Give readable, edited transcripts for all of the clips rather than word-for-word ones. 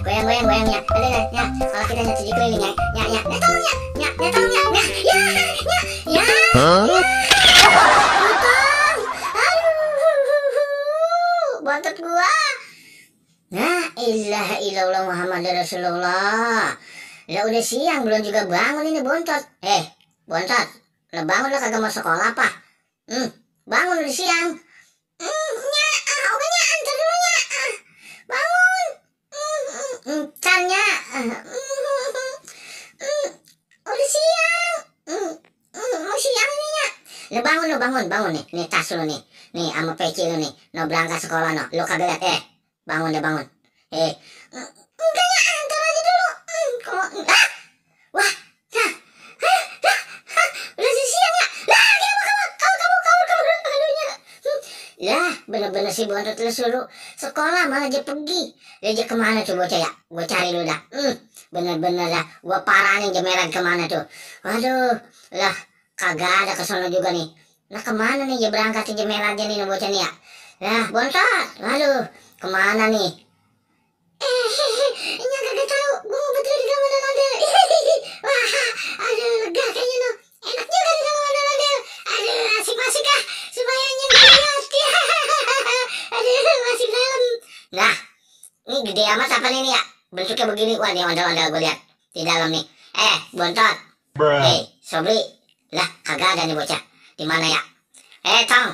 Goyang-goyang goyangnya. Ada ya. Kalau kita nyat 7 keliling ya. Ya. Tolong ya. Tolong ya. Ya. Tolong. Aduh. Bontot gua. Nah, ilaha illallah Muhammad Rasulullah. Lah udah siang belum juga bangun ini bontot. Bontot. Lah bangun lah kagak mau sekolah apa? Bangun udah siang. Antar dulu nya. Bangun. Entarnya. Udah siang. Mau siang ini nya. Lah bangun nih. Nih tas lu nih. Nih sama peci lu nih. No berangkat sekolah no. Lu kagak liat bangun. Enggak nya, antar aja dulu. Kalau wah. Udah siang ya. Lah, kabur. Lah, bener-bener si bontot lu suruh sekolah malah dia pergi. Dia kemana tuh bocah ya? Gue cari dulu dah. Bener-bener dah. Gue paranin jemeran kemana tuh. Waduh, lah kagak ada kesono juga nih. Nah kemana nih dia berangkat si jemeran dia nih bocah nih ya? Lah, bontot. Waduh, kemana nih? Ini kagak tahu. Gue mau betul di dalam ondel-ondel. Wah, aduh lega kayaknya no. Enak juga di dalam ondel-ondel. Aduh, asik-asik ah. Supaya nyenggot. Aduh, masih dalam. Nah, ini gede amat apa nih ya? Bentuknya begini. Wah, ini ondel-ondel gue lihat di dalam nih. Bontot. Sobri. Lah, kagak ada nih bocah. Di mana ya? Tong.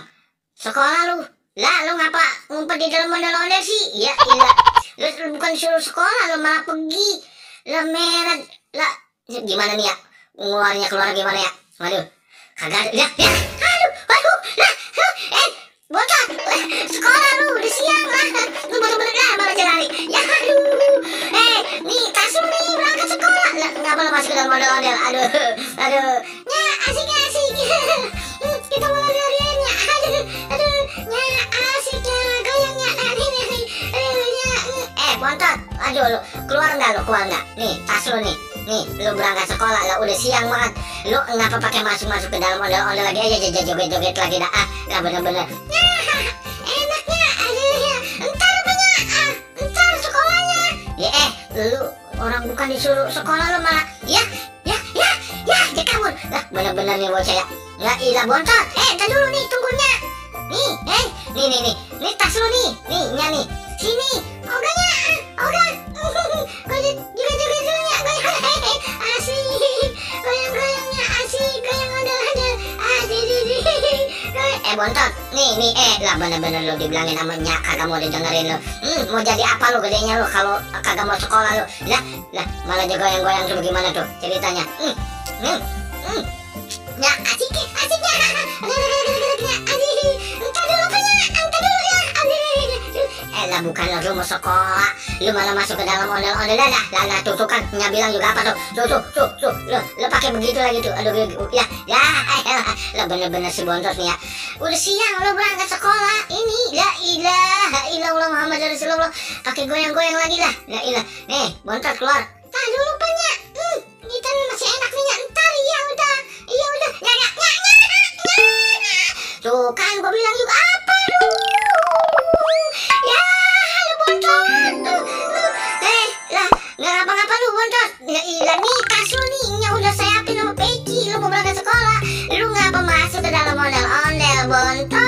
Sekolah lu. Lah, lu ngapa ngumpet di dalam ondel-ondel sih? Ya, ilah. Lu bukan suruh sekolah, lu malah pergi. Lah merah. Lah, gimana nih ya? Keluar gimana ya? Waduh. Kagak ada. Ya. Aduh. Lah. Bontot. Sekolah lu udah siang lah. Lu bener-bener lah malah lari. Ya aduh. Nih tas lu nih berangkat sekolah. Lah, ngapa lu masuk ke dalam ondel-ondel? Aduh. Ya, asik. Kita mau lari-larian ya. Aduh. Ya, asik ya. Goyangnya. Nih. Bontot. Aduh lu. Keluar enggak? Nih, tas lu nih. Nih, lu berangkat sekolah lah udah siang banget. Lu ngapa pakai masuk ke dalam ondel-ondel lagi aja joget-joget lagi dah. Enggak bener-bener. Enaknya. Aduh ya. Entar sekolahnya. Lu orang bukan disuruh sekolah lu malah. Ya, dia kabur. Lah, bener-bener nih bocah ya. Ya ilah bontot. Entar dulu nih tunggunya. Nih. Nih tas lu nih. Nih. Sini. Oganya. Joget-joget dulu ya. Asik. Goyang-goyangnya asik. Goyang ondel-ondel. Bontot. Nih. Lah bener-bener lu dibilangin sama nyak kagak mau didengerin lu. Mau jadi apa lu gedenya lu kalau kagak mau sekolah lu? Lah malah dia goyang-goyang tuh gimana tuh ceritanya? Ya asiknya. Entar dulu ya. Lah bukan lu mau sekolah, lu malah masuk ke dalam ondel-ondel lah tuh kan nya bilang juga apa tuh lu pakai begitu lagi tuh. Aduh ya lah bener-bener si bontot nih ya. Udah siang lu berangkat sekolah ini. La ilaha illallah Muhammad Rasulullah pakai goyang-goyang lagi lah. La ilah. Nih bontot keluar. Tah dulu panya. Kita masih enak nih ya. Entar ya udah. Tuh kan gua bilang juga apa lu? Ya, lu bontot. Lah, nggak ngapa-ngapa lu bontot. Ya ilah nih tas lu nih, nya udah saya apin sama peci. Lu mau berangkat sekolah, lu ngapa masuk ke dalam ondel-ondel bontot?